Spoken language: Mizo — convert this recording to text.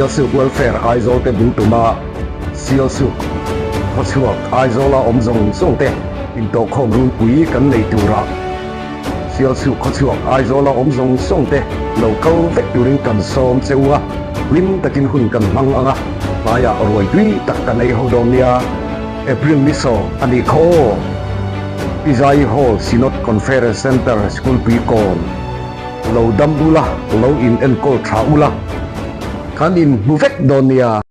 Sialsuk Welfare Aizawl te bul tuma Sialsuk khawchhuak Aizawla awm zawng zawng te intawhkhawm runpui kan nei turah Sialsuk khawchhuak Aizawla awm zawng zawng te lo kal vek turin kan sawm che u a, hlim takin hun kan hmang ang a, tlaiah ruai tui tak kan ei ho dawn nia. April ni sawm a nih kha aw. Pi Zaii Hall Synod Conference Centre Sikulpui kawn lo dam ula, lo in enkawl tha ula, kan in hmu vek dawn nia.